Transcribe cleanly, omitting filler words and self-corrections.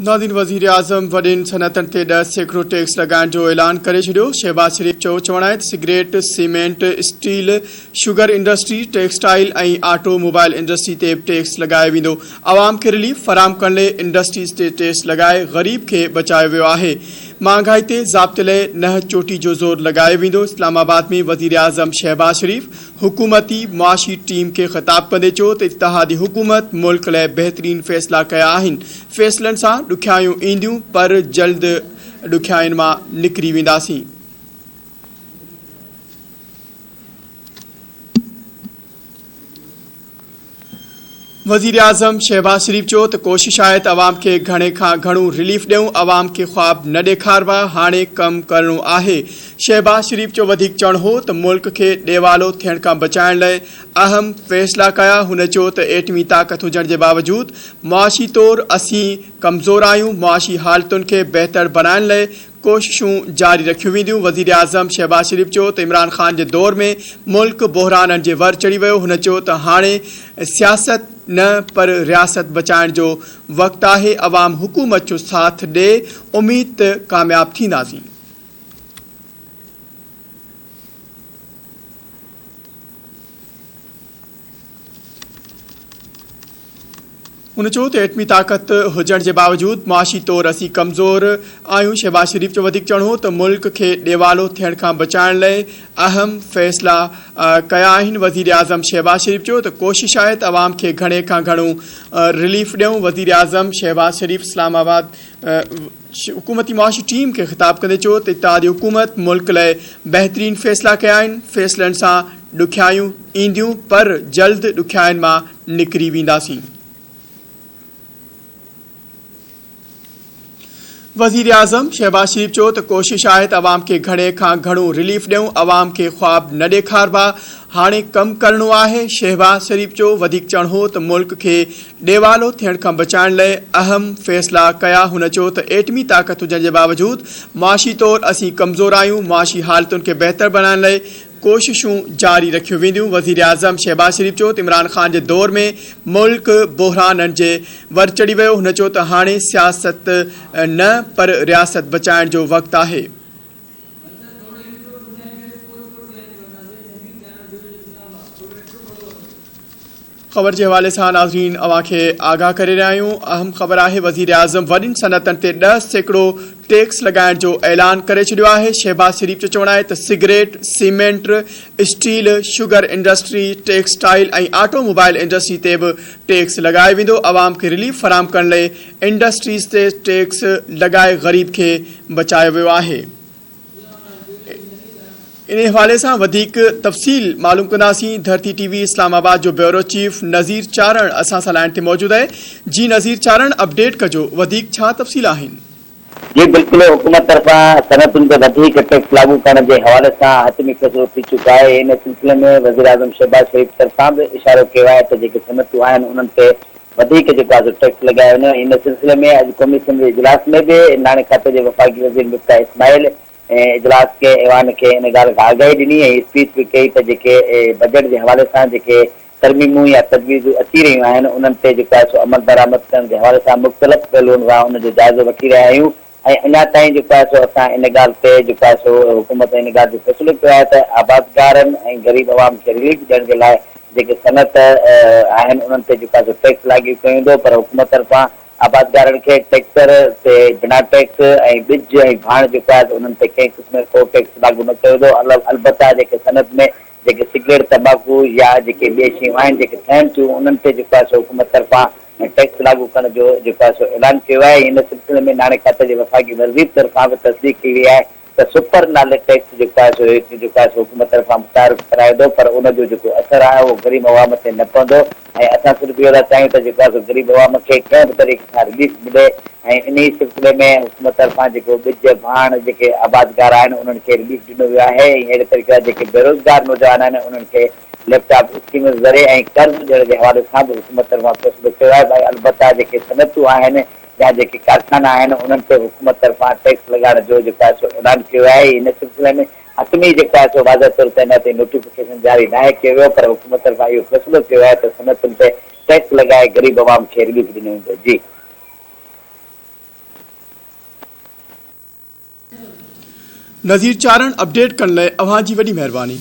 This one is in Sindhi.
ناظرين وزيراعظم وڏين صنعتن تي 10% ٽيڪس لڳائڻ جو اعلان ڪري ڇڏيو. شهباز شريف چيو چوڻ آهي ته cigarette, cement, steel, sugar industry, textile ۽ automobile industry تي به ٽيڪس لڳايو ويندو. عوام کي رليف فراهم ڪرڻ لئي انڊسٽريز تي ٽيڪس لڳائي غريب کي بچايو ويو آهي. مهانگائي تي ضابطي لئي ننهن چوٽي جو زور لڳايو ويندو. اسلام آباد ۾ وزيراعظم شهباز شريف حڪومتي معاشي ٽيم کي خطاب ڪندي چيو ته اتحادي حڪومت ملڪ لئه بهترين فيصلا ڪيا آهن، فيصلن سان ڏکيائيون اينديون پر جلد ڏکيائين مان نڪري وينداسين. وزيراعظم شهباز شريف چيو ته ڪوشش آهي ته عوام کي گهڻي کان گهڻو رليف ڏيون، عوام کي خواب نه ڏيکاربا، هاڻي ڪم ڪرڻو آهي. شهباز شريف جو وڌيڪ چوڻ هو ته ملڪ کي ڏيوالو ٿيڻ کان بچائڻ لئه اهم فيصلا ڪيا، هن چيو ته ايٽمي طاقت هجڻ جي باوجود معاشي طور اسين ڪمزور آهيون، معاشي حالتن کي بهتر بڻائڻ لئه ڪوششون جاري رکيون وينديون، وزيراعظم شهباز شريف چيو ته عمران خان جي دور ۾ ملڪ بحرانن جي ور چڙهي ويو، هن چيو ته هاڻي سياست نه پر رياست بچائڻ جو وقت آهي، عوام حڪومت جو ساٿ ڏي، اميد ته ڪامياب ٿينداسين. هن چيو ته ايٽمي طاقت هجڻ جي باوجود معاشي طور اسين ڪمزور آهيون. شهباز شريف جو وڌيڪ چوڻ هو ته ملڪ کي ڏيوالو ٿيڻ کان بچائڻ لئه اهم فيصلا ڪيا آهن. وزيراعظم شهباز شريف چيو ته ڪوشش آهي ته عوام کي گهڻي کان گهڻو رليف ڏيون. وزيراعظم شهباز شريف اسلام آباد حڪومتي معاشي ٽيم کي خطاب ڪندي چيو ته اتحادي حڪومت ملڪ لئه بهترين فيصلا ڪيا آهن، فيصلن سان ڏکيائيون اينديون پر جلد ڏکيائين مان نڪري وينداسين. وزيراعظم شهباز شريف چيو ته ڪوشش آهي ته عوام کي گهڻي کان گهڻو رليف ڏيون، عوام کي خواب نه ڏيکاربا، هاڻي ڪم ڪرڻو آهي. شهباز شريف جو وڌيڪ چوڻ هو ته ملڪ کي ڏيوالو ٿيڻ کان بچائڻ لئه اهم فيصلا ڪيا. هن چيو ته ايٽمي طاقت هجڻ جي باوجود معاشي طور اسين ڪمزور آهيون، معاشي حالتن کي بهتر بڻائڻ لئه ڪوششون جاري رکيون وينديون. وزيراعظم شهباز شريف چيو ته عمران خان جي دور ۾ ملڪ بحرانن جي ور چڙهي ويو. هن چيو ته هاڻي سياست نه پر رياست بچائڻ جو وقت آهي. خبر جي حوالي سان ناظرين اوهان کي آگاهه ڪري رهيا آهيون اهم خبر آهي وزيراعظم وڏين صنعتن تي 10% ٽيڪس لڳائڻ جو اعلان ڪري ڇڏيو آهي شهباز شريف جو چوڻ آهي ته cigarette cement steel sugar industry textile ۽ automobile industry تي به ٽيڪس لڳايو ويندو عوام کي رليف فراهم ڪرڻ لئي انڊسٽريز تي ٽيڪس لڳائي غريب کي بچايو ويو آهي. انهي حوالي سان وڌيڪ تفصيل معلوم ڪنداسين ڌرتي ٽي وي اسلام آباد جو بيورو چيف نذير چارڻ اسان سان لائين تي موجود آهي جي نذير چارڻ اپڊيٽ ڪجو وڌيڪ ڇا تفصيل آهن. جي بلڪل حڪومت طرفان صنعتن تي وڌيڪ ٽيڪس لاڳو ڪرڻ جي حوالي سان حتمي فيصلو ٿي چڪو آهي ان سلسلي ۾ وزيراعظم شهباز شريف طرفان به اشارو ڪيو آهي ته جيڪي صنعتون آهن انهن تي وڌيڪ جيڪو آهي سو ٽيڪس لڳايو وڃي ان سلسلي ۾ اڄ قومي اسيمبلي اجلاس ۾ به ناڻي کاتي جي وفاقي وزير مفتاح اسماعيل اجلاس کي ايوان کي ان ڳالهه کان آگاهي ڏني ۽ اسپيچ به ڪئي ته جيڪي بجيٽ جي حوالي سان جيڪي ترميمون يا تجويزون اچي رهيون آهن انهن تي جيڪو آهي سو عملدرآمد ڪرڻ جي حوالي سان مختلف پهلوئن کان ان جو جائزو وٺي رهيا آهيون ۽ اڃا تائين جيڪو آهي سو اسان ان ڳالهه تي جيڪو آهي سو حڪومت ان ڳالهه جو فيصلو ڪيو آهي ته آبادگارن ۽ غريب عوام کي رليف ڏيڻ جي لاء جيڪي صنعت آهن انهن تي جيڪو آهي سو ٽيڪس لاڳو ڪيو ويندو پر حڪومت طرفان آبادگارن کي ٽيڪٽر تي بنا ٽيڪس ۽ ٻج ۽ ڀاڻ جيڪو آهي ته انهن تي ڪنهن قسم جو ڪو ٽيڪس لاڳو نه ڪيو ويندو البته جيڪي صنعت ۾ جيڪي سگريٽ تمباڪو يا جيڪي ٻي شيون آهن جيڪي ٺهن ٿيون انهن تي جيڪو آهي سو حڪومت طرفان ٽيڪس لاڳو ڪرڻ جو جيڪو آهي سو اعلان ڪيو آهي ان سلسلي ۾ ناڻي کاتي جي وفاقي وزير طرفان به تصديق ڪئي وئي آهي ته سپر نالي ٽيڪس جيڪو آهي سو هيٺ جيڪو آهي سو حڪومت طرفان متعارف ڪرايو ويندو پر ان جو جيڪو اثر آهي اهو غريب عوام تي نه پوندو ۽ اسان صرف اهو ٿا چاهيون ته جيڪو آهي سو غريب عوام کي ڪنهن به طريقي سان رليف ملي ۽ انهي سلسلي ۾ حڪومت طرفان جيڪو ٻج ڀاڻ جيڪي آبادگار آهن انهن کي رليف ڏنو ويو آهي ۽ اهڙي طريقي سان جيڪي بيروزگار نوجوان آهن انهن کي ليپ ٽاپ اسڪيم ذريعي ۽ قرض ڏيڻ جي حوالي سان به حڪومت طرفان فيصلو ڪيو آهي البته جيڪي صنعتون آهن يا جيڪي ڪارخانا آهن انهن تي حڪومت طرفان ٽيڪس لڳائڻ جو جيڪو آهي سو اعلان ڪيو آهي ان سلسلي ۾ حتمي جيڪو آهي سو واضح طور تي اڃا تائين نوٽيفڪيشن جاري ناهي ڪيو ويو پر حڪومت طرفان اهو فيصلو ڪيو آهي ته صنعتن تي ٽيڪس لڳائي غريب عوام کي رليف ڏنو ويندو جي. نذير چارڻ اپڊيٽ ڪرڻ لاء اوهان جي وڏي مهرباني.